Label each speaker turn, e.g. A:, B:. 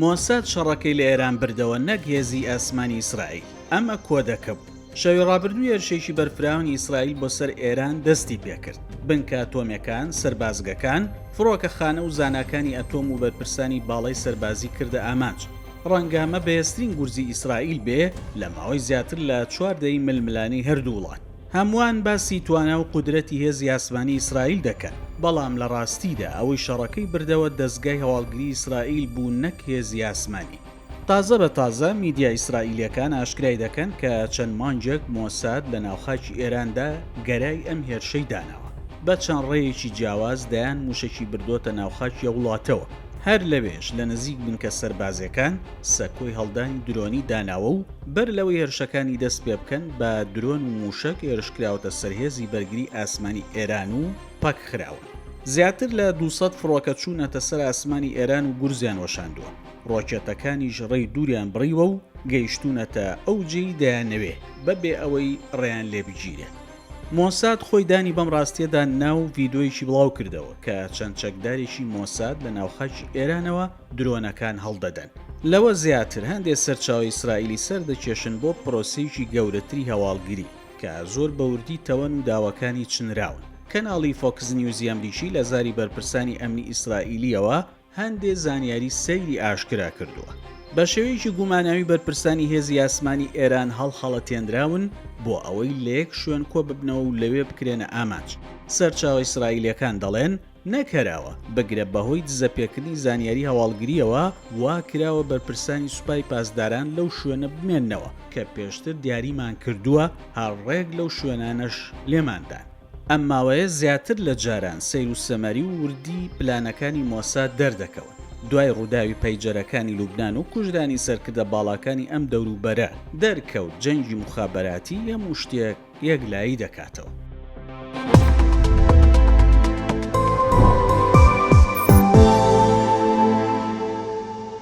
A: مۆساد شەڕەکەی لە ئێران بردەوە نەک هێزی ئاسمانی ئیسرائیل. ئەمە کۆدەکە بوو. شەوی ڕابردوو هێرشێکی بەرفراوانی ئیسرائیل بۆ سەر ئێران دەستی پێکرد. بنکە ئەتۆمیەکان، سەربازگەکان، فڕۆکەخانە و زاناکانی ئەتۆم و بەرپرسانی باڵای سەربازی کردە ئامانج. ڕەنگە ئەمە بەهێزترین گورزی ئیسرائیل بێ لە ماوەی زیاتر لە چوار دەیەی ململانێی هەردوو وڵات. هەمووان باسی توانا و قودرەتی هێزی ئاسمانی ئیسرائیل دەکەن، بەڵام لە ڕاستیدا ئەوەی شەڕەکەی بردەوە دەزگای هەواڵگری ئیسرائیل بوو نەک هێزی ئاسمانی. تازە بە تازە میدیا ئیسرائیلیەکان ئاشکرای دەکەن کە چەند مانگێک مۆساد لە ناو خاکی ئێراندا گەرای ئەم هێرشەی داناوە. بە چەند ڕێیەکی جیاواز دەیان موشەکی بردۆتە ناو خاکی ئەو وڵاتەوە. هەر لەوێش لە نزیک بنکە سەربازیەکان سەکۆی هەڵدانی درۆنی داناوە و بەر لەوەی هێرشەکانی دەست پێ بکەن بە درۆن و مووشەک هێرشکراوەتە سەر هێزی بەرگری ئاسمانی ئێران و پەک خراون. زیاتر لە 200 فڕۆکە چوونەتە سەر ئاسمانی ئێران و گورزیان وەشاندووە، ڕۆکێتەکانیش ڕێی دووریان بڕیوە و گەیشتوونەتە ئەو جێی دەیانەوێ بە بێ ئەوەی ڕێیان لێ بگیرێ. مۆساد خۆی دانی بەم ڕاستیەدا نا و ڤیدۆیەکی بڵاو کردەوە کە چەند چەکدارێکی مۆساد لە ناو خاکی ئێرانەوە درۆنەکان هەڵدەدەن. لەوە زیاتر هەندێ سەرچاوەی ئیسرائیلی سەردەکێشن بۆ پرۆسەیەکی گەورەتری هەواڵگری کە زۆر بە وردی تەوەن و داواکانی چنراون. کەناڵی فۆکس نیوزی ئەمریکی لە زاری بەرپرسانی ئەمنی ئیسرائیلییەوە هەندێ زانیاری سەیری ئاشکرا کردووە. بە شێوەیەکی گوماناوی بەرپرسانی هێزی ئاسمانی ئێران هەڵخەڵەتێنراون بۆ ئەوەی لە یەک شوێن کۆببنەوە و لەوێ بکرێنە ئامانج. سەرچاوە ئیسرائیلییەکان دەڵێن، نەک هەر ئەوە، بگرە بەهۆی دزەپێکردنی زانیاری هەواڵگرییەوە وا کراوە بەرپرسانی سوپای پاسداران لەو شوێنە بمێننەوە کە پێشتر دیاریمان کردووە، هەر ڕێک لەو شوێنانەش لێمان دان. ئەم ماوەیە زیاتر لە جاران سەیر و سەمەری و وردی پلانەکانی مۆساد دەردەکەون. دوای ڕووداوی پەیجەرەکانی لوبنان و کوژرانی سەرکردە باڵاکانی ئەم دەوروبەرە، دەرکەوت جەنگی موخابەراتی هەموو شتێک یەکلایی دەکاتەوە.